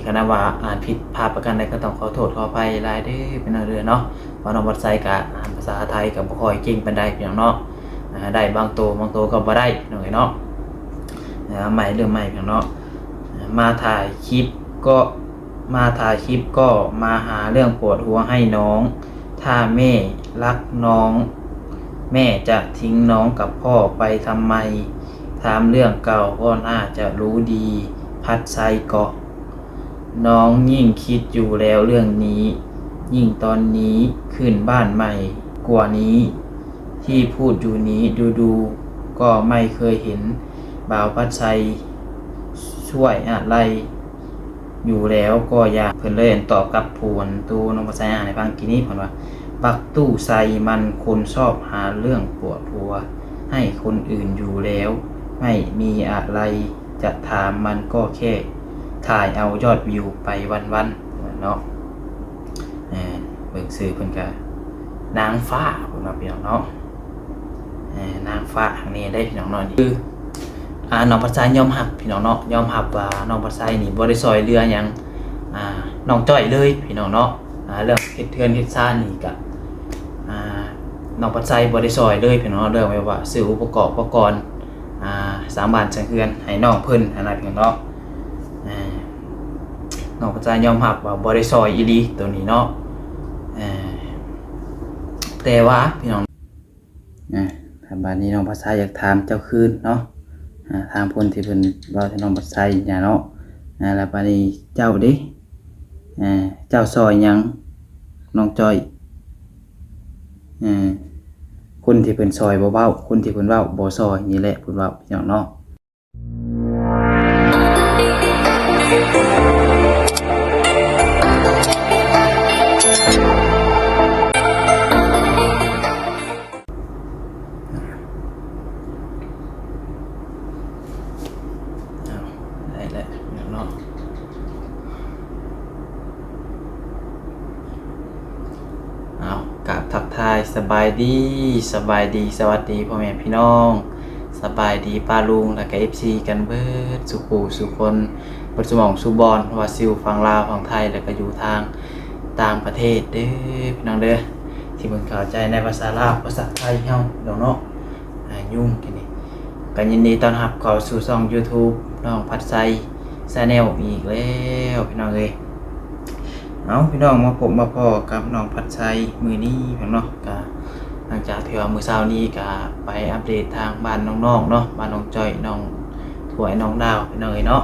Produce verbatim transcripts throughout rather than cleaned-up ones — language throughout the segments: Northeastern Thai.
คันว่าอ่านผิดพลาดประการใดก็ต้องขอโทษขออภัยหลายเด้อพี่น้องเด้อเนาะ เพราะน้องพัดไซก็อ่านภาษาไทยก็บ่ค่อยเก่งปานใดพี่น้องเนาะ อ่า ได้บางโต บางโตก็บ่ได้พี่น้องเอ้ยเนาะ อ่า ใหม่ เริ่มใหม่พี่น้องเนาะ อ่า มาถ่ายคลิปก็ มาถ่ายคลิปก็มาหาเรื่องปวดหัวให้น้อง ถ้าแม่รักน้อง แม่จะทิ้งน้องกับพ่อไปทำไม ถามเรื่องเก่าก็น่าจะรู้ดี พัดไซก็ น้องยิ่งคิดอยู่แล้วเรื่องนี้ ยิ่งตอนนี้ขึ้นบ้านใหม่กว่านี้ ที่พูดอยู่นี้ดูๆ ก็ไม่เคยเห็นบ่าวพัดไซช่วยอะไร อยู่แล้วก็อยาก เพิ่นเลยตอบกลับผู้อันตู้น้องพัดไซอ่านให้ฟังกี้นี้ เพิ่นว่า บักตู้ไซมันคนชอบหาเรื่องปวดหัวให้คนอื่นอยู่แล้ว ไม่มีอะไรจะถามมันก็แค่ถ่ายเอายอดวิวไปวันๆ เนาะ เออ เบิ่งชื่อเพิ่นก็นางฟ้า เพิ่นว่าพี่น้องเนาะ เออ นางฟ้าทางนี้ได้พี่น้องเนาะ นี่คือ อ่า น้องพัดไซยอมรับพี่น้องเนาะ ยอมรับว่าน้องพัดไซนี่บ่ได้ซอยเหลือหยัง อ่า น้องจ้อยเลยพี่น้องเนาะ อ่า เรื่องเฮ็ดเฮือนเฮ็ดซานนี่ก็ อ่า น้องพัดไซบ่ได้ซอยเลยพี่น้องเนาะ เรื่องแบบว่าซื้ออุปกรณ์ อุปกรณ์ อ่า สร้างบ้านสร้างเฮือนให้น้องเพิ่นหั้นนะพี่น้องเนาะ อ่า น้องพัดไซยอมรับว่าบ่ได้ซอยอีหลีตัวนี้เนาะ อ่า แต่ว่าพี่น้อง อ่า ถ้าบัดนี้น้องพัดไซอยากถามเจ้าคืนเนาะ อ่า ถามคนที่เพิ่นเว้าให้น้องพัดไซเนี่ยเนาะ อ่า แล้วบัดนี้เจ้าเด้ อ่า เจ้าซอยหยังน้องจ้อย อ่า คนที่เพิ่นซอยบ่เว้า คนที่เพิ่นเว้าบ่ซอย นี่แหละเพิ่นเว้าพี่น้องเนาะ อ้าว ได้แล้วเนาะ เอา กราบทักทายสบายดี สบายดี สวัสดีพ่อแม่พี่น้อง สบายดีป้าลุง แล้วก็ เอฟซี กันเบิดสู่ผู้สู่คน เบิดสู่หม่องสู่บ่อน ว่าสิอยู่ฝั่งลาว ฝั่งไทย แล้วก็อยู่ทางต่างประเทศเด้อพี่น้องเด้อ ที่เพิ่นเข้าใจในภาษาลาว ภาษาไทยเฮาดอกเนาะ อ่า ยุ่งกันนี่ ก็ยินดีต้อนรับเข้าสู่ช่อง YouTube น้องพัดไซ Channel อีกแล้วพี่น้องเอ้ย เอาพี่น้องมาพบมาพ้อกับน้องพัดไซมื้อนี้พี่น้องเนาะ ก็หลังจากที่ว่ามื้อเช้านี้ก็ไปอัปเดตทางบ้านน้องๆ เนาะ บ้านน้องจ้อย น้องถ้วย น้องดาวพี่น้องเอ้ยเนาะ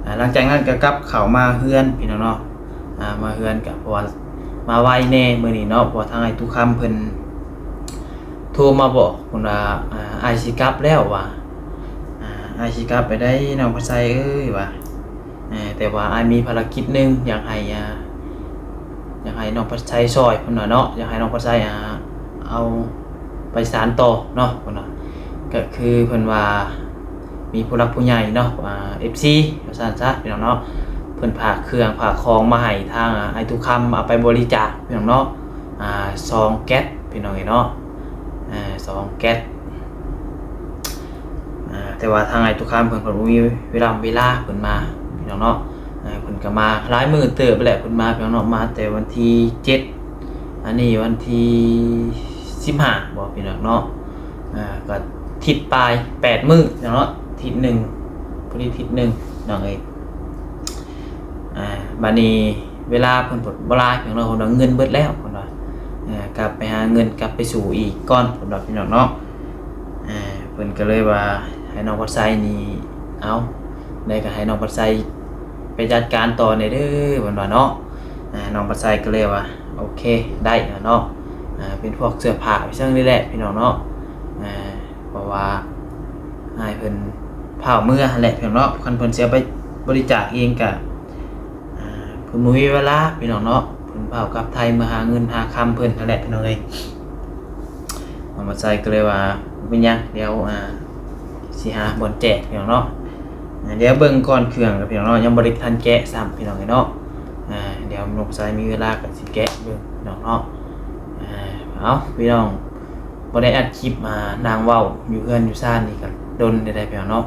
อ่า หลังจากนั้นก็กลับเข้ามาเฮือนพี่น้องเนาะ อ่า มาเฮือนก็เพราะว่ามาไวแน่มื้อนี้เนาะ เพราะว่าทางอ้ายตู้คำเพิ่นโทรมาบอกเพิ่นว่า อ่า อ้ายสิกลับแล้วว่า อ่า อ้ายสิกลับไปได้น้องพัดไซเอ้ยว่า เอ่อ แต่ว่าอ้ายมีภารกิจหนึ่งอยากให้ อ่า อยากให้น้องพัดไซซอยเพิ่นว่าเนาะ อยากให้น้องพัดไซ อ่า เอาไปสานต่อเนาะเพิ่นว่า ก็คือเพิ่นว่ามีผู้หลักผู้ใหญ่เนาะ อ่า เอฟซี ว่าซั่นซะพี่น้องเนาะ เพิ่นฝากเครื่องฝากของมาให้ทาง อ่า อ้ายตู้คำเอาไปบริจาคพี่น้องเนาะ อ่า ซองแก๊สพี่น้องเอ้ยเนาะ อ่า ซองแก๊ส อ่า แต่ว่าทางอ้ายตู้คำเพิ่น เพิ่นบ่มีเวลา เวลาเพิ่นมาพี่น้องเนาะ อ่า เพิ่นก็มาหลายมื้อเติบไปแหละ เพิ่นมาพี่น้องเนาะ มาแต่วันที่เจ็ด อันนี้วันที่สิบห้าบ่พี่น้องเนาะ อ่า ก็ทิศปลายแปดมื้อพี่น้องเนาะ ทิศหนึ่ง พอดีทิศหนึ่งน้องเอ้ย อ่า บัดนี้เวลาเพิ่นเพิ่นบ่หลายพี่น้องเนาะ เพิ่นว่าเงินเบิดแล้วเพิ่นว่า อ่า กลับไปหาเงินกลับไปสู้อีกก่อนเพิ่นว่าพี่น้องเนาะ อ่า เพิ่นก็เลยว่าให้น้องพัดไซนี่ เอา ได้ก็ให้น้องพัดไซไปจัดการต่อแหน่เด้อเพิ่นว่าเนาะ อ่า น้องพัดไซก็เลยว่า โอเค ได้แล้วเนาะ อ่า เป็นพวกเสื้อผ้าไปซั่นนี่แหละพี่น้องเนาะ อ่า เพราะว่าอ้ายเพิ่นฟ้าวเมือหั้นแหละพี่น้องเนาะ คันเพิ่นสิเอาไปบริจาคเองก็ อ่า เพิ่นบ่มีเวลาพี่น้องเนาะ เพิ่นฟ้าวกลับไทยมาหาเงินหาคำเพิ่นหั้นแหละพี่น้องเอ้ย น้องพัดไซก็เลยว่า บ่เป็นหยัง เดี๋ยว อ่า สิหาบ่อนแจกพี่น้องเนาะ อ่า เดี๋ยวเบิ่งก่อนเครื่องกับพี่น้องเนาะ ยังบ่ได้ทันแกะซ้ำพี่น้องเอ้ยเนาะ อ่า เดี๋ยวน้องพัดไซมีเวลาก็สิแกะเบิ่งพี่น้องเนาะ อ่า เอาพี่น้อง บ่ได้อัดคลิปมานั่งเว้าอยู่เฮือนอยู่ซานนี่ก็ดนได้ๆ พี่น้องเนาะ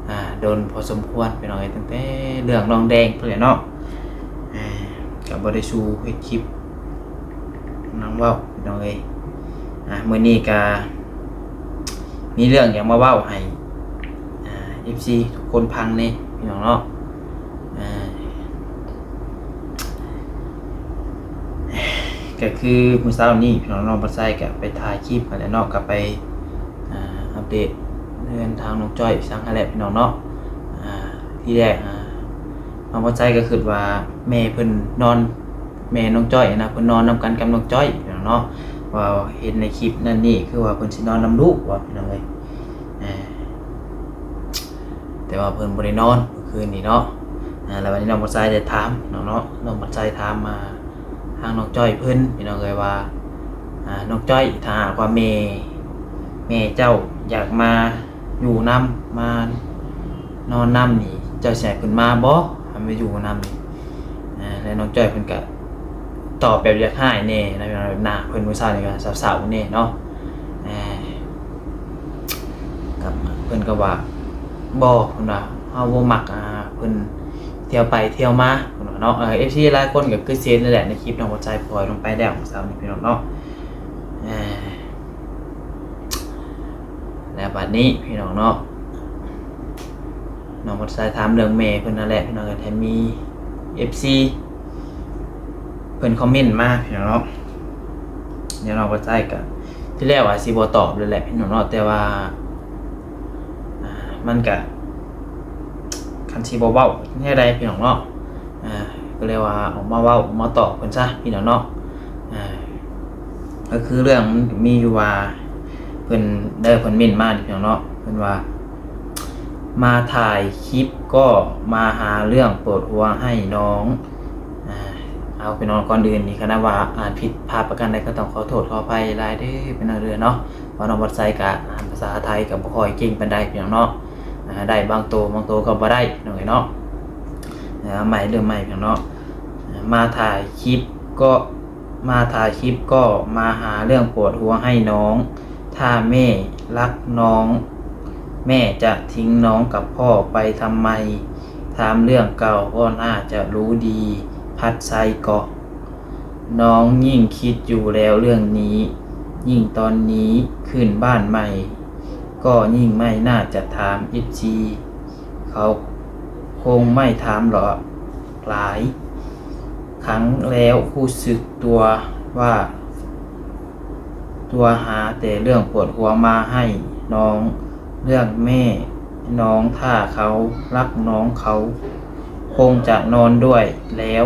อ่า ดนพอสมควรพี่น้องเอ้ย ตั้งแต่เรื่องน้องแดงพู้นแหละเนาะ ก็บ่ได้สู่เฮ็ดคลิปนำเว้าพี่น้องเอ้ย อ่า มื้อนี้ก็มีเรื่องอยากมาเว้าให้ อ่า เอฟซี ทุกคนฟังแหน่พี่น้องเนาะ อ่า ก็คือมื้อเช้านี้พี่น้อง น้องบัดไซก็ไปถ่ายคลิปมาแหละเนาะ ก็ไป อ่า อัปเดตเรื่องทางน้องจ้อยซั้งหั้นแหละพี่น้องเนาะ อ่า ทีแรก อ่า น้องบัดไซก็คิดว่าแม่เพิ่นนอน แม่น้องจ้อยนะ เพิ่นนอนนำกันกับน้องจ้อยพี่น้องเนาะ ว่าเห็นในคลิปนั่นนี่คือว่าเพิ่นสินอนนำลูกว่าพี่น้องเอ้ย อ่า แต่ว่าเพิ่นบ่ได้นอนเมื่อคืนนี้เนาะ อ่า แล้ววันนี้น้องบัดไซได้ถามพี่น้องเนาะ น้องบัดไซถามมาทางน้องจ้อยเพิ่นพี่น้องเอ้ยว่า อ่า น้องจ้อย ถ้าหากว่าแม่ แม่เจ้าอยากมาอยู่นำ มานอนนำนี่ เจ้าสิให้เพิ่นมาบ่ ให้มาอยู่นำนี่ อ่า แล้วน้องจ้อยเพิ่นก็ตอบแบบอยากร้ายแหน่นะพี่น้อง หน้าเพิ่นมื้อเช้านี่ก็เศร้าๆแหน่เนาะ อ่า กับเพิ่นก็ว่า บ่ เพิ่นว่า เฮาบ่มัก อ่า เพิ่นเที่ยวไปเที่ยวมา เพิ่นว่าเนาะ เอ่อ เอฟซี หลายคนก็คือสิเห็นนั่นแหละ ในคลิปน้องบัดไซปล่อยลงไปแล้วมื้อเช้านี้พี่น้องเนาะ อ่า แล้วบัดนี้พี่น้องเนาะ น้องบัดไซถามเรื่องแม่เพิ่นนั่นแหละพี่น้อง ก็แถมมี เอฟซี เพิ่นคอมเมนต์มาพี่น้องเนาะ เดี๋ยวน้องบัดไซก็ ทีแรกว่าสิบ่ตอบเลยแหละพี่น้องเนาะ แต่ว่า อ่า มันก็ คันสิบ่เว้าแนวใดพี่น้องเนาะ อ่า ก็เลยว่าออกมาเว้า ออกมาตอบเพิ่นซะพี่น้องเนาะ อ่า ก็คือเรื่องมันมีอยู่ว่า เพิ่น เด้อ เพิ่นเม้นมานี่พี่น้องเนาะ เพิ่นว่า มาถ่ายคลิปก็มาหาเรื่องปวดหัวให้น้อง อ่า เอาพี่น้อง ก่อนอื่นนี่ คันว่าอ่านผิดพลาดประการใดก็ต้องขอโทษขออภัยหลายเด้อพี่น้องเด้อเนาะ เพราะน้องบัดไซก็อ่านภาษาไทยก็บ่ค่อยเก่งปานใดพี่น้องเนาะ อ่า ได้บางโต บางโตก็บ่ได้พี่น้องเอ้ยเนาะ อ่า เอาใหม่ เริ่มใหม่พี่น้องเนาะ อ่า มาถ่ายคลิปก็ มาถ่ายคลิปก็มาหาเรื่องปวดหัวให้น้อง ถ้าแม่รักน้อง แม่จะทิ้งน้องกับพ่อไปทำไม ถามเรื่องเก่าก็น่าจะรู้ดี พัดไซก็ น้องยิ่งคิดอยู่แล้วเรื่องนี้ ยิ่งตอนนี้ขึ้นบ้านใหม่ ก็ยิ่งไม่น่าจะถาม เอฟซี เขาคงไม่ถามหรอก หลายครั้งแล้วรู้สึกตัวว่า ตัวหาแต่เรื่องปวดหัวมาให้น้อง เรื่องแม่น้อง ถ้าเขารักน้องเขาคงจะนอนด้วยแล้ว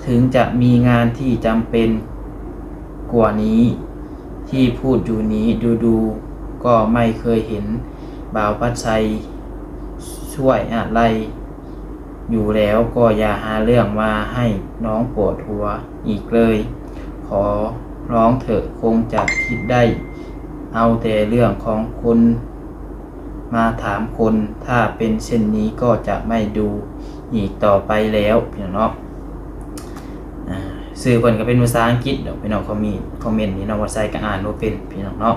ถึงจะมีงานที่จำเป็นกว่านี้ ที่พูดอยู่นี้ ดูๆ ก็ไม่เคยเห็นบ่าวพัดไซช่วยอะไร อยู่แล้ว ก็อย่าหาเรื่องมาให้น้องปวดหัวอีกเลย ขอร้องเถอะ คงจะคิดได้ เอาแต่เรื่องของคนมาถามคน ถ้าเป็นเช่นนี้ก็จะไม่ดูอีกต่อไปแล้วพี่น้องเนาะ อ่า ชื่อเพิ่นก็เป็นภาษาอังกฤษดอกพี่น้อง คอมเมนต์ คอมเมนต์นี่น้องบัดไซก็อ่านบ่เป็นพี่น้องเนาะ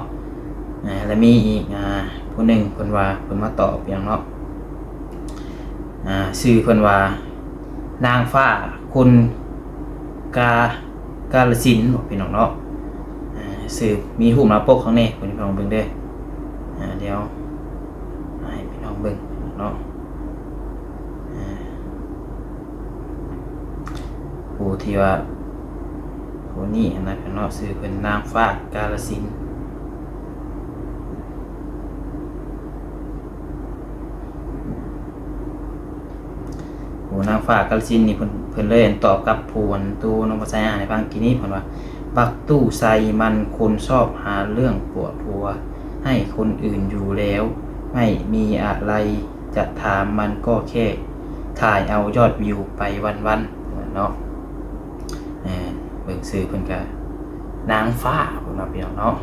อ่า แล้วมีอีก อ่า ผู้หนึ่งเพิ่นว่า เพิ่นมาตอบพี่น้องเนาะ อ่า ชื่อเพิ่นว่า นางฟ้า คนกา กาฬสินธุ์ พี่น้องเนาะ อ่า ชื่อมีรูปหน้าปกข้างใน เพิ่นพี่น้องเบิ่งเด้อ อ่า เดี๋ยวให้พี่น้องเบิ่งเนาะ อ่า ผู้ที่ว่า ผู้นี้นะพี่น้องเนาะ ชื่อเพิ่นนางฟ้ากาฬสินธุ์ ผู้นางฟ้ากาฬสินธุ์นี่เพิ่น เพิ่นเลยตอบกับผู้อันตู้น้องบัดไซอ่านให้ฟังกี้นี้ เพิ่นว่า บักตู้ไซมันคนชอบหาเรื่องปวดหัวให้คนอื่นอยู่แล้ว ไม่มีอะไรจะถาม มันก็แค่ถ่ายเอายอดวิวไปวันๆ เนาะ เออ เบิ่งชื่อเพิ่นก็นางฟ้า เพิ่นว่าพี่น้องเนาะ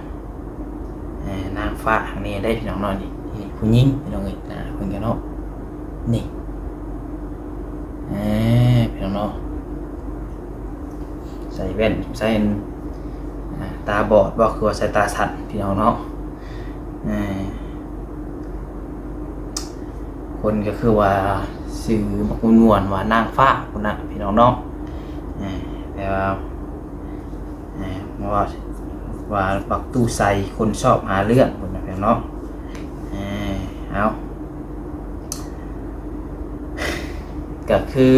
เออ นางฟ้าข้างนี้ได้พี่น้องเนาะ นี่ นี่ผู้หญิงพี่น้องเอ้ย หน้าเพิ่นก็เนาะ นี่ เออ พี่น้องเนาะ ใส่แว่น ใส่อัน อ่า ตาบอดบ่ คือว่าสายตาสั้นพี่น้องเนาะ เออ คนก็คือว่าชื่อบักม่วนๆ ว่านางฟ้าพุ้นนะพี่น้องเนาะ อ่าแต่ว่าอ่าว่าว่าบักตู้ใส่คนชอบหาเรื่องคนนะพี่น้องเนาะอ่าเอาก็คือ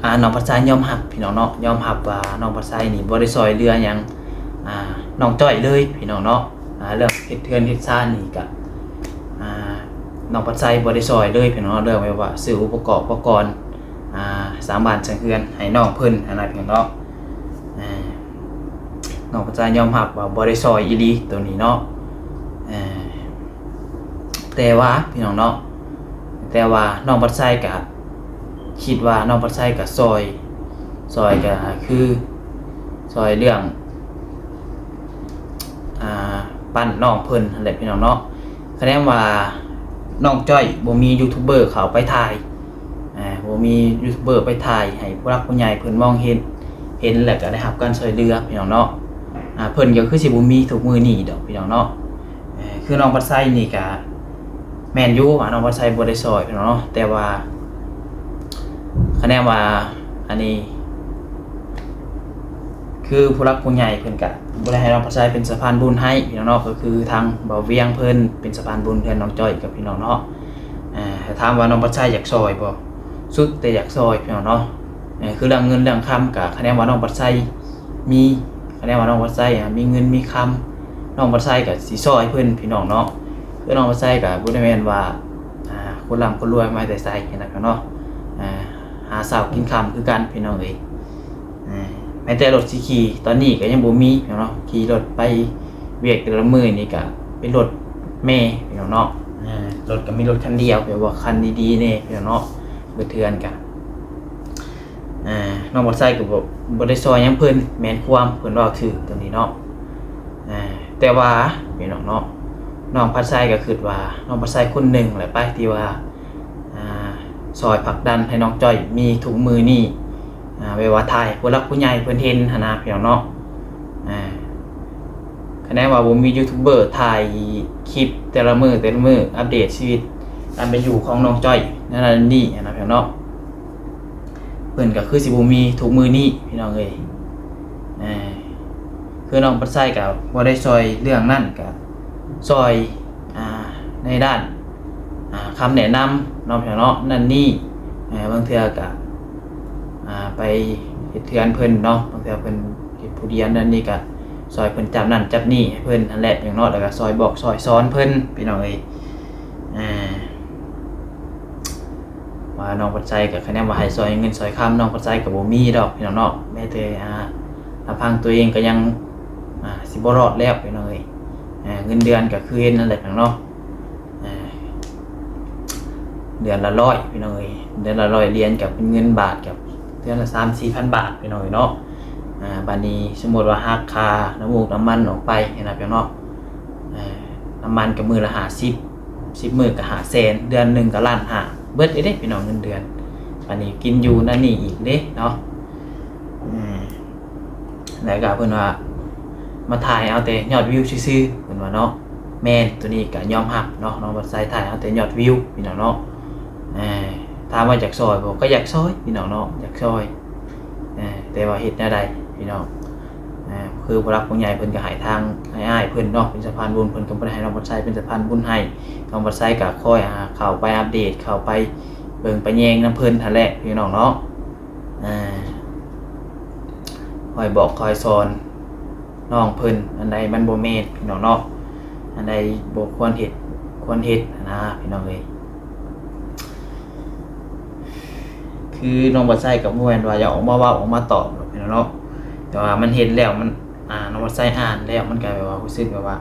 อ่าน้องพัดไซยอมรับพี่น้องเนาะยอมรับว่าน้องพัดไซนี่บ่ได้ซอยเรือหยังอ่าน้องจ้อยเลยพี่น้องเนาะอ่าเรื่องเฮ็ดเฮือนเฮ็ดซานนี่ก็อ่าน้องพัดไซบ่ได้ซอยเลยพี่น้องเนาะเรื่องแบบว่าซื้ออุปกรณ์อุปกรณ์ อ่าสร้างบ้านสร้างเฮือนให้น้องเพิ่นหั้นนะพี่น้องเนาะอ่าน้องก็จะยอมรับว่าบ่ได้ซอยอีหลีตัวนี้เนาะอ่าแต่ว่าพี่น้องเนาะแต่ว่าน้องพัดไซก็คิดว่าน้องพัดไซก็ซอยซอยก็คือซอยเรื่องอ่าปั้นน้องเพิ่นหั้นแหละพี่น้องเนาะคะแนนว่าน้องจ้อยบ่มียูทูบเบอร์เขาไปถ่าย อ่าบ่มียูทูบเบอร์ไปถ่ายให้ผู้หลักผู้ใหญ่เพิ่นมองเห็นเห็นแล้วก็ได้รับการช่วยเหลือพี่น้องเนาะอ่าเพิ่นก็คือสิบ่มีทุกมื้อนี้ดอกพี่น้องเนาะเอ่อคือน้องพัดไซนี่ก็แม่นอยู่ว่าน้องพัดไซบ่ได้ซอยพี่น้องเนาะแต่ว่าคะแนนว่าอันนี้ คือผู้หลักผู้ใหญ่เพิ่นก็บ่ได้ให้น้องพัดไซเป็นสะพานบุญให้พี่น้องเนาะก็คือทางบ่าวเวียงเพิ่นเป็นสะพานบุญเพื่อนน้องจ้อยกับพี่น้องเนาะอ่าถ้าถามว่าน้องพัดไซอยากซอยบ่สุดแต่อยากซอยพี่น้องเนาะเอ่อคือเรื่องเงินเรื่องคำก็คะแนนว่าน้องพัดไซมีคะแนนว่าน้องพัดไซอ่ะมีเงินมีคำน้องพัดไซก็สิซอยเพิ่นพี่น้องเนาะคือน้องพัดไซก็บ่ได้แม่นว่าอ่าคนร่ำคนรวยมาแต่ไสนะพี่น้องเนาะอ่าหาเช้ากินค่ำคือกันพี่น้องเอ้ย อ่าแม้แต่รถสิขี่ตอนนี้ก็ยังบ่มีเนาะขี่รถไปเวียกแต่ละมื้อนี่ก็เป็นรถแม่พี่น้องเนาะอ่ารถก็มีรถคันเดียวแบบว่าคันดีๆแน่พี่น้องเนาะเบิดเทื่อนก็อ่าน้องบัดไซก็บ่บ่ได้ซอยหยังเพิ่นแม่นความเพิ่นเว้าถูกตรงนี้เนาะอ่าแต่ว่าพี่น้องเนาะน้องพัดไซก็คิดว่าน้องพัดไซคนหนึ่งแหละไปที่ว่า อ่าซอยผลักดันให้น้องจ้อยมีทุกมื้อนี้อ่าแบบว่าถ่ายผู้หลักผู้ใหญ่เพิ่นเห็นหั้นนะพี่น้องเนาะอ่าคะแนนว่าบ่มียูทูบเบอร์ถ่ายคลิปแต่ละมื้อแต่ละมื้ออัปเดตชีวิตการเป็นอยู่ของน้องจ้อยนั่นนี่หั้นนะพี่น้องเนาะเพิ่นก็คือสิบ่มีทุกมื้อนี้พี่น้องเอ้ยอ่าคือน้องพัดไซก็บ่ได้ซอยเรื่องนั้นก็ซอย อ่าในด้านอ่าคำแนะนำเนาะพี่น้องเนาะนั่นนี่อ่าบางเทื่อก็อ่าไปเฮ็ดเฮือนเพิ่นเนาะบางเทื่อเพิ่นเฮ็ดผู้เดียวนั่นนี่ก็ซอยเพิ่นจับนั่นจับนี่ให้เพิ่นหั้นแหละพี่น้องเนาะแล้วก็ซอยบอกซอยสอนเพิ่นพี่น้องเอ้ยอ่าว่าน้องพัดไซก็คะแนนว่าให้ซอยเงินซอยคำน้องพัดไซก็บ่มีดอกพี่น้องเนาะแม้แต่อ่าลำพังตัวเองก็ยังอ่าสิบ่รอดแล้วพี่น้องเอ้ย อ่าเงินเดือนก็คือเห็นนั่นแหละพี่น้องเนาะอ่าเดือนละร้อยพี่น้องเอ้ยเดือนละร้อยเหรียญกับเป็นเงินบาทกับเดือนละสามสี่พันบาทพี่น้องเอ้ยเนาะอ่าบัดนี้สมมุติว่าหักค่าน้ำมูกน้ำมันออกไปหั้นนะพี่น้องเนาะอ่าน้ำมันก็มื้อละห้าสิบ สิบมื้อก็ห้าแสนเดือนหนึ่งก็ล้านห้าเบิดเด้พี่น้องเงินเดือนบัดนี้กินอยู่นั่นนี่อีกเด้เนาะอืม แล้วก็เพิ่นว่ามาถ่ายเอาแต่ยอดวิวซื่อๆเพิ่นว่าเนาะแม่นตัวนี้ก็ยอมรับเนาะน้องบัดไซถ่ายเอาแต่ยอดวิวพี่น้องเนาะเอ่อถามว่าอยากซอยบ่ก็อยากซอยพี่น้องเนาะอยากซอยเอ่อแต่ว่าเฮ็ดแนวใดพี่น้องเอ่อคือผู้หลักผู้ใหญ่เพิ่นก็ให้ทางให้อ้ายเพิ่นเนาะเป็นสะพานบุญเพิ่นก็บ่ได้ให้น้องบัดไซเป็นสะพานบุญให้น้องบัดไซก็คอยอ่าเข้าไปอัปเดตเข้าไปเบิ่งไปแยงนำเพิ่นหั้นแหละพี่น้องเนาะ อ่าคอยบอกคอยสอนน้องเพิ่นอันใดมันบ่แม่นพี่น้องเนาะอันใดบ่ควรเฮ็ดควรเฮ็ดหั้นนะพี่น้องเอ้ยคือน้องบัดไซก็บ่แม่นว่าอยากออกมาเว้าออกมาตอบดอกพี่น้องเนาะแต่ว่ามันเห็นแล้วมัน อ่าน้องบัดไซอ่านแล้วมันก็แบบว่ารู้สึกแบบว่า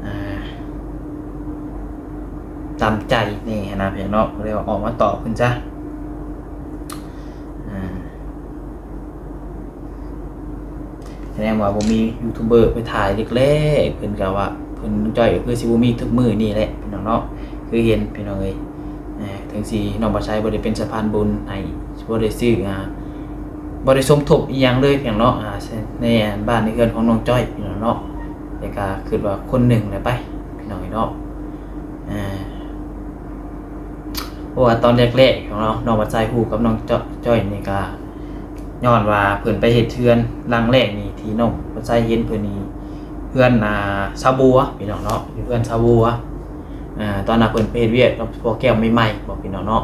อ่าตามใจนี่หั้นนะพี่น้องเนาะก็เลยว่าออกมาตอบเพิ่นซะอ่าแสดงว่าบ่มียูทูบเบอร์ไปถ่ายแรกๆเพิ่นก็ว่าเพิ่นจ้อยก็คือสิบ่มีทุกมื้อนี่แหละพี่น้องเนาะคือเห็นพี่น้องเอ้ยอ่าถึงสิน้องบัดไซบ่ได้เป็นสะพานบุญให้บ่ได้ซื้ออ่า บ่ได้สมทบอีหยังเลยพี่น้องเนาะอ่าในบ้านในเฮือนของน้องจ้อยพี่น้องเนาะแต่ก็คิดว่าคนหนึ่งแหละไปพี่น้องเนาะอ่า เพราะว่าตอนแรกๆเนาะ น้องพอดไซฮู้กับน้องจ้อยนี่ก็ย้อนว่าเพิ่นไปเฮ็ดเฮือนหลังแรกนี่ ที่น้องพอดไซเห็นเพิ่นนี่ เฮือน อ่า สาวบัว พี่น้องเนาะ อยู่เฮือนสาวบัว อ่า ตอนนั้นเพิ่นไปเฮ็ดเวียกกับพ่อแก้วใหม่ๆ บอกพี่น้องเนาะ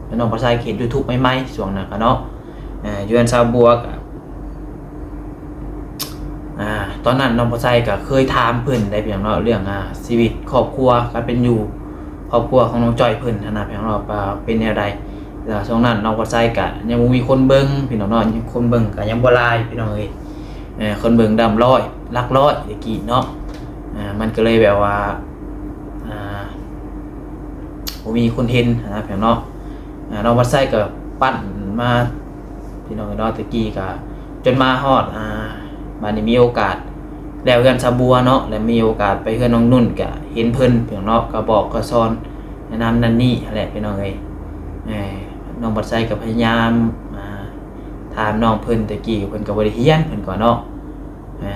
แล้วน้องพอดไซเฮ็ด YouTube ใหม่ๆ ช่วงนั้นก็เนาะ อ่า อยู่เฮือนสาวบัวก็ อ่า ตอนนั้นน้องพอดไซก็เคยถามเพิ่นได้พี่น้องเนาะ เรื่อง อ่า ชีวิตครอบครัว การเป็นอยู่ครอบครัวของน้องจ้อยเพิ่นหั้นนะพี่น้องเนาะ ว่าเป็นแนวใด แล้วช่วงนั้นน้องพอดไซก็ยังบ่มีคนเบิ่งพี่น้องเนาะ ยังคนเบิ่งก็ยังบ่หลายพี่น้องเอ้ย เอ่อ คนเบิ่งดำร้อย หลักร้อยแต่กี้เนาะ อ่า มันก็เลยแบบว่า อ่า บ่มีคนเห็นหั้นนะพี่น้องเนาะ อ่า น้องพอดไซก็ปั้นมา พี่น้องเนาะ แต่กี้ก็จนมาฮอด อ่า บัดนี้มีโอกาสแล้วเฮือนสาวบัวเนาะ แล้วมีโอกาสไปเฮือนน้องนุ่นก็เห็นเพิ่นพี่น้องเนาะ ก็บอกก็สอนแนะนำนั่นนี่หั้นแหละพี่น้องเอ้ย เอ่อ น้องพอดไซก็พยายาม อ่า ถามน้องเพิ่น แต่กี้เพิ่นก็บ่ได้เฮียน เพิ่นก็เนาะ อ่า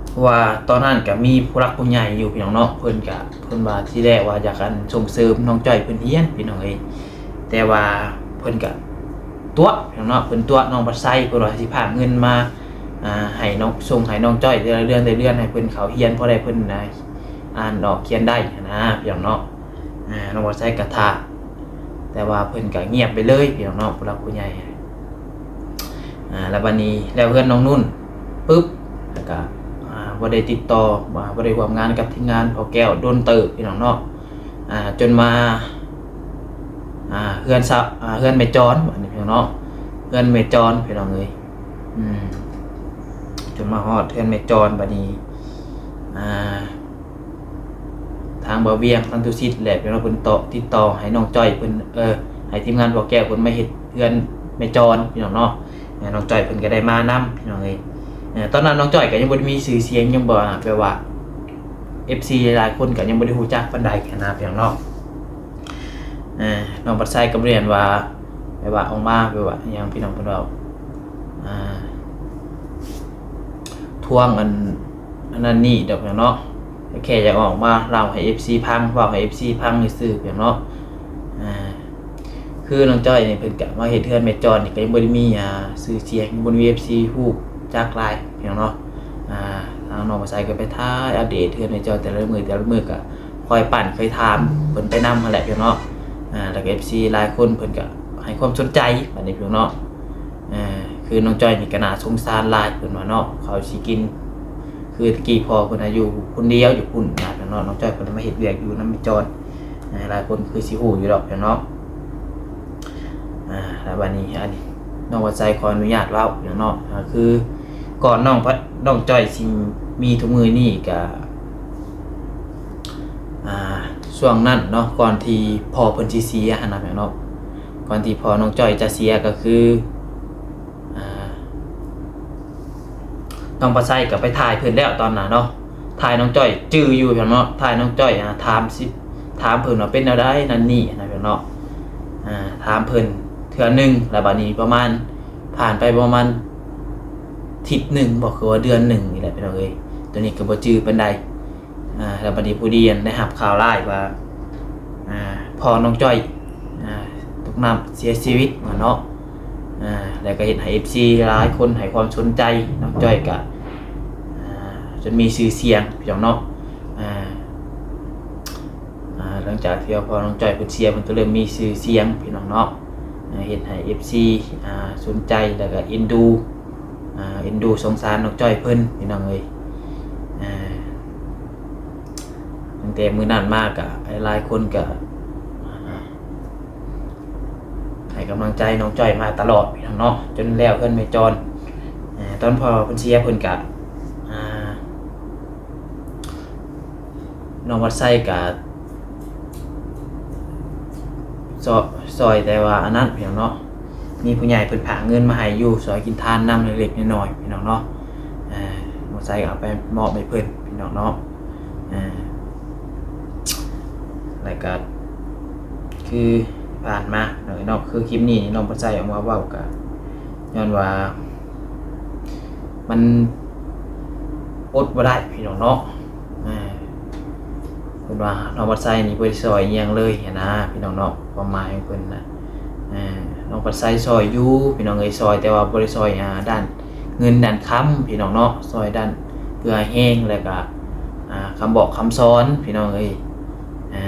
เพราะว่าตอนนั้นก็มีผู้หลักผู้ใหญ่อยู่พี่น้องเนาะ เพิ่นก็ เพิ่นว่าทีแรกว่าอยากอันส่งเสริมน้องจ้อยเพิ่นเฮียนพี่น้องเอ้ย แต่ว่าเพิ่นก็ตั๋วพี่น้องเนาะ เพิ่นตั๋วน้องพอดไซ เพิ่นว่าสิฝากเงินมา อ่า ให้น้อง ส่งให้น้องจ้อยแต่ละเดือนแต่ละเดือน ให้เพิ่นเข้าเฮียน พอได้เพิ่นนะ อ่านออกเขียนได้หั้นนะพี่น้องเนาะ อ่า น้องพอดไซก็ท่า แต่ว่าเพิ่นก็เงียบไปเลยพี่น้องเนาะ ผู้หลักผู้ใหญ่ อ่า แล้วบัดนี้แล้วเฮือนน้องนุ่นปุ๊บ แล้วก็ อ่า บ่ได้ติดต่อ อ่า บ่ได้ร่วมงานกับทีมงานพ่อแก้วโดนเติบพี่น้องเนาะ อ่า จนมา อ่า เฮือนสะ อ่า เฮือนแม่จอน อันนี้พี่น้องเนาะ เฮือนแม่จอนพี่น้องเอ้ย อืม จนมาฮอดเฮือนแม่จอนบัดนี้ อ่า ทางบ่าวเวียง ทางตุสิตแหละพี่น้อง เพิ่นต่อ ติดต่อให้น้องจ้อยเพิ่น เออ ให้ทีมงานพ่อแก้วเพิ่นมาเฮ็ดเฮือนแม่จอนพี่น้องเนาะ เออ น้องจ้อยเพิ่นก็ได้มานำพี่น้องเอ้ย เออ ตอนนั้นน้องจ้อยก็ยังบ่ได้มีชื่อเสียง ยังบ่แบบว่า เอฟซี หลายๆคนก็ยังบ่ได้ฮู้จักปานใดหั้นนะพี่น้องเนาะ เออ น้องพอดไซก็เรียนว่า แบบว่าออกมา แบบว่าอิหยังพี่น้องเพิ่นเว้า อ่า ทวงอัน อันนั้นนี่ดอกเนาะ แค่อยากออกมาเล่าให้ เอฟซี ฟัง เว้าให้ เอฟซี ฟังซื่อๆพี่น้องเนาะ อ่า คือน้องจ้อยนี่เพิ่นก็มาเฮ็ดเฮือนแม่จอนนี่ก็ยังบ่ได้มี อ่า ชื่อเสียง บ่ได้มี เอฟซี ฮู้จักหลายพี่น้องเนาะ อ่า ทางน้องพอดไซก็ไปถ่ายอัปเดตเฮือนแม่จอนแต่ละมื้อแต่ละมื้อก็ คอยปั่นคอยถามเพิ่นไปนำหั้นแหละพี่น้องเนาะ อ่า แล้วก็ เอฟซี หลายคนเพิ่นก็ให้ความสนใจบัดนี้พี่น้องเนาะ อ่า คือน้องจ้อยนี่ก็น่าสงสารหลายเพิ่นว่าเนาะ เขาสิกิน คือตะกี้พ่อเพิ่นน่ะอยู่คนเดียวอยู่พุ้นนะพี่น้องเนาะ น้องจ้อยเพิ่นมาเฮ็ดเวียกอยู่นำแม่จอน อ่า หลายคนคือสิฮู้อยู่ดอกพี่น้องเนาะ อ่า แล้วบัดนี้อันนี้น้องพอดไซขออนุญาตเว้าพี่น้องเนาะ อ่า คือก่อนน้องพอด น้องจ้อยสิมีทุกมื้อนี้ก็ อ่า ช่วงนั้นเนาะ ก่อนที่พ่อเพิ่นสิเสียหั้นนะพี่น้องเนาะ ก่อนที่พ่อน้องจ้อยจะเสียก็คือ อ่า น้องพอดไซก็ไปถ่ายเพิ่นแล้วตอนนั้นเนาะ ถ่ายน้องจ้อยจื่ออยู่พี่น้องเนาะ ถ่ายน้องจ้อย อ่า ถามสิ ถามเพิ่นว่าเป็นแนวใดนั่นนี่หั้นนะพี่น้องเนาะ อ่า ถามเพิ่นเทื่อหนึ่ง แล้วบัดนี้ประมาณ ผ่านไปประมาณอาทิตย์หนึ่งบ่ คือว่าเดือนหนึ่งนี่แหละพี่น้องเอ้ย ตัวนี้ก็บ่จื่อปานใด อ่า แล้วบัดนี้ผู้ดีได้รับข่าวร้ายว่า อ่า พ่อน้องจ้อย อ่า ตกน้ำเสียชีวิตว่าเนาะ อ่า แล้วก็เฮ็ดให้ เอฟซี หลายคนให้ความสนใจน้องจ้อยก็ อ่า จนมีชื่อเสียงพี่น้องเนาะ อ่า อ่า หลังจากที่ว่าพ่อน้องจ้อยเพิ่นเสีย เพิ่นก็เริ่มมีชื่อเสียงพี่น้องเนาะ อ่า เฮ็ดให้ เอฟซี อ่า สนใจแล้วก็เอ็นดู อ่า เอ็นดูสงสารน้องจ้อยเพิ่นพี่น้องเอ้ย อ่า ตั้งแต่มื้อนั้นมาก็หลายๆคนก็ อ่า ให้กำลังใจน้องจ้อยมาตลอดพี่น้องเนาะ จนแล้วเฮือนแม่จอน อ่า ตอนพ่อเพิ่นเสียเพิ่นก็ อ่า น้องพอดไซก็ซอ- ซอยแต่ว่าอันนั้นพี่น้องเนาะ มีผู้ใหญ่เพิ่นฝากเงินมาให้อยู่ ซอยกินทานนำเล็กๆน้อยๆพี่น้องเนาะ อ่า น้องพอดไซก็เอาไปมอบให้เพิ่นพี่น้องเนาะ อ่า แล้วก็คือผ่านมาเนาะ คือคลิปนี้นี่น้องพอดไซออกมาเว้าก็ย้อนว่า มันอดบ่ได้พี่น้องเนาะ อ่า เพิ่นว่าน้องพรชัยนี่บ่ได้ซ่อยอิหยังเลยหั้นนะพี่น้องเนาะ ความหมายของเพิ่นนะ อ่า น้องพรชัยซ่อยอยู่พี่น้องเอ้ย ซ่อยแต่ว่าบ่ได้ซ่อย อ่า ด้านเงินด้านคำพี่น้องเนาะ ซ่อยด้านเอื้อแฮง แล้วก็ อ่า คำบอกคำสอนพี่น้องเอ้ย อ่า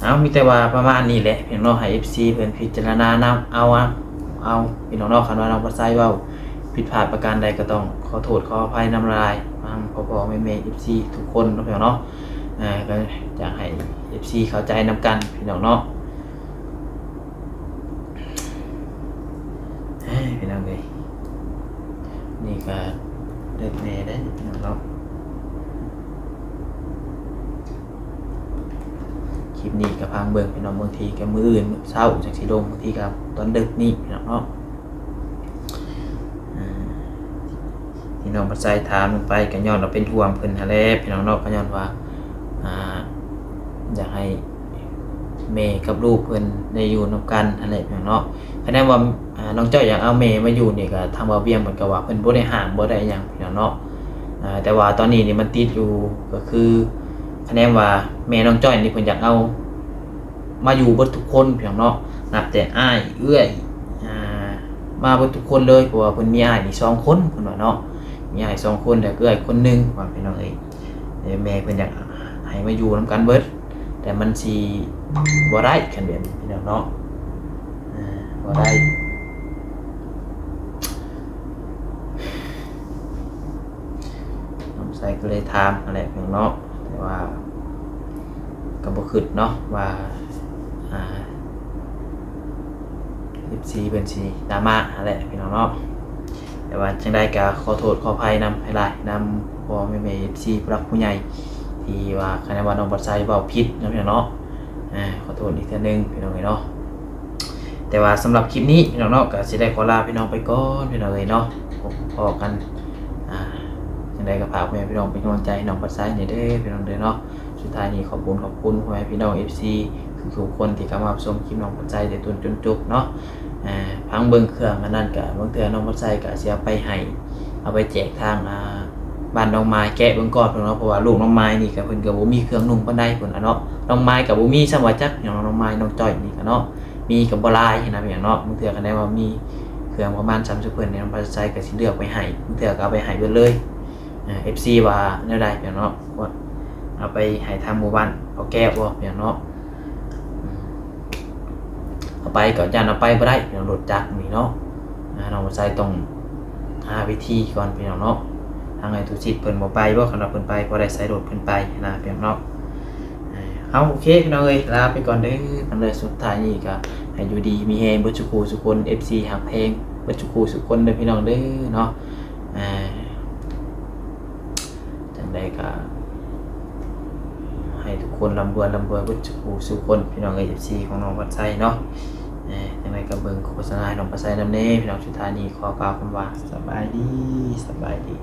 เอา มีแต่ว่าประมาณนี้แหละพี่น้องเนาะ ให้ เอฟซี เพิ่นพิจารณานำเอา เอา เอาพี่น้องเนาะ คันว่าน้องพรชัยเว้าผิดพลาดประการใดก็ต้องขอโทษขออภัยนำหลายๆ ทางพ่อๆแม่ๆ เอฟซี ทุกคนเนาะพี่น้องเนาะ อ่า ก็อยากให้ เอฟซี เข้าใจนำกันพี่น้องเนาะ เฮ้ย พี่น้องเอ้ย นี่ก็เลิกแน่ได้อพี่น้องเนาะ คลิปนี้ก็พังเบิ่งพี่น้อง บางทีก็มื้ออื่นมื้อเช้าจั่งสิลง บางทีก็ตอนดึกนี่พี่น้องเนาะ อ่า ที่น้องพรชัยถามลงไปก็ย้อนว่าเป็นห่วงเพิ่นหั้นแหละพี่น้องเนาะ ก็ย้อนว่า อ่า อยากให้แม่กับลูกเพิ่นได้อยู่นำกันหั้นแหละพี่น้องเนาะ คะแนนว่า อ่า น้องจ้อยอยากเอาแม่มาอยู่นี่ก็ทางบ่าวเวียงเพิ่นก็ว่าเพิ่นบ่ได้ห้ามบ่ได้หยังพี่น้องเนาะ อ่า แต่ว่าตอนนี้นี่มันติดอยู่ก็คือ คะแนนว่าแม่น้องจ้อยนี่เพิ่นอยากเอามาอยู่เบิดทุกคนพี่น้องเนาะ นับแต่อ้ายเอื้อย อ่า มาเบิดทุกคนเลย เพราะว่าเพิ่นมีอ้ายนี่สองคนเพิ่นว่าเนาะ มีอ้ายสองคนแล้วก็เอื้อยคนหนึ่งว่าพี่น้องเอ้ย เดี๋ยวแม่เพิ่นอยากให้มาอยู่นำกันเบิด แต่มันสิบ่ได้คันแบบนี้พี่น้องเนาะ อ่า บ่ได้ น้องพรชัยก็เลยถามหั้นแหละพี่น้องเนาะ แต่ว่าก็บ่คิดเนาะว่า อ่า เอฟซี เพิ่นสิดราม่าหั้นแหละพี่น้องเนาะ แต่ว่าจั่งใดก็ขอโทษขออภัยนำหลายๆ นำพ่อแม่ๆ เอฟซี ผู้หลักผู้ใหญ่ ที่ว่าคะแนนว่าน้องพรชัยเว้าผิดเนาะพี่น้องเนาะ อ่า ขอโทษอีกเทื่อนึงพี่น้องเอ้ยเนาะ แต่ว่าสำหรับคลิปนี้พี่น้องเนาะ ก็สิได้ขอลาพี่น้องไปก่อนพี่น้องเอ้ยเนาะ พบพ้อกัน อ่า จั่งใดก็ฝากแม่พี่น้องเป็นกำลังใจให้น้องพรชัยแหน่เด้อพี่น้องเด้อเนาะ สุดท้ายนี้ขอบคุณ ขอบคุณพ่อแม่พี่น้อง เอฟซี ทุกๆคนที่เข้ามารับชมคลิปน้องพรชัยแต่ต้นจนจบเนาะ อ่า พังเบิ่งเครื่องอันนั้นก็ บางเทื่อน้องพรชัยก็สิเอาไปให้ เอาไปแจกทาง อ่า บ้านน้องไม้แกะเบิ่งก่อนพี่น้องเนาะ เพราะว่าลูกน้องไม้นี่ก็เพิ่นก็บ่มีเครื่องนุ่งปานใดเพิ่นน่ะเนาะ น้องไม้ก็บ่มีซ้ำว่าจักหยัง น้องไม้น้องจ้อยนี่ก็เนาะ มีก็บ่หลายหั้นนะพี่น้องเนาะ บางเทื่อคันได้ว่ามีเครื่องประมาณสามสิบเพิ่นนี่ น้องพรชัยก็สิเลือกไปให้ บางเทื่อก็เอาไปให้เบิดเลย อ่า เอฟซี ว่าแนวใดพี่น้องเนาะ ว่าเอาไปให้ทางหมู่บ้านเฒ่าแก่บ่พี่น้องเนาะ อืม เอาไปก็ย่านเอาไปบ่ได้พี่น้อง รถจักรนี่เนาะ อ่า น้องพรชัยต้องหาวิธีก่อนพี่น้องเนาะ ทางไอ้ตุสิทธิ์เพิ่นบ่ไปบ่ คันว่าเพิ่นไปพอได้ใส่รถเพิ่นไปนะพี่น้องเนาะ อ่า เอา โอเคพี่น้องเอ้ย ลาไปก่อนเด้อ อันใดสุดท้ายนี้ก็ให้อยู่ดีมีแฮงเบิดซุคู่ซุคน เอฟซี ฮักแพงเบิดซุคู่ซุคนเด้อพี่น้องเด้อเนาะ อ่า จั่งใดก็ให้ทุกคนร่ำรวยร่ำรวยเบิดซุคู่ซุคนพี่น้องเอ้ย เอฟซี ของน้องพรชัยเนาะ เอ่อ จั่งใดก็เบิ่งโฆษณาให้น้องพรชัยนำแหน่พี่น้อง สุดท้ายนี้ขอกล่าวคำว่าสบายดี สบายดี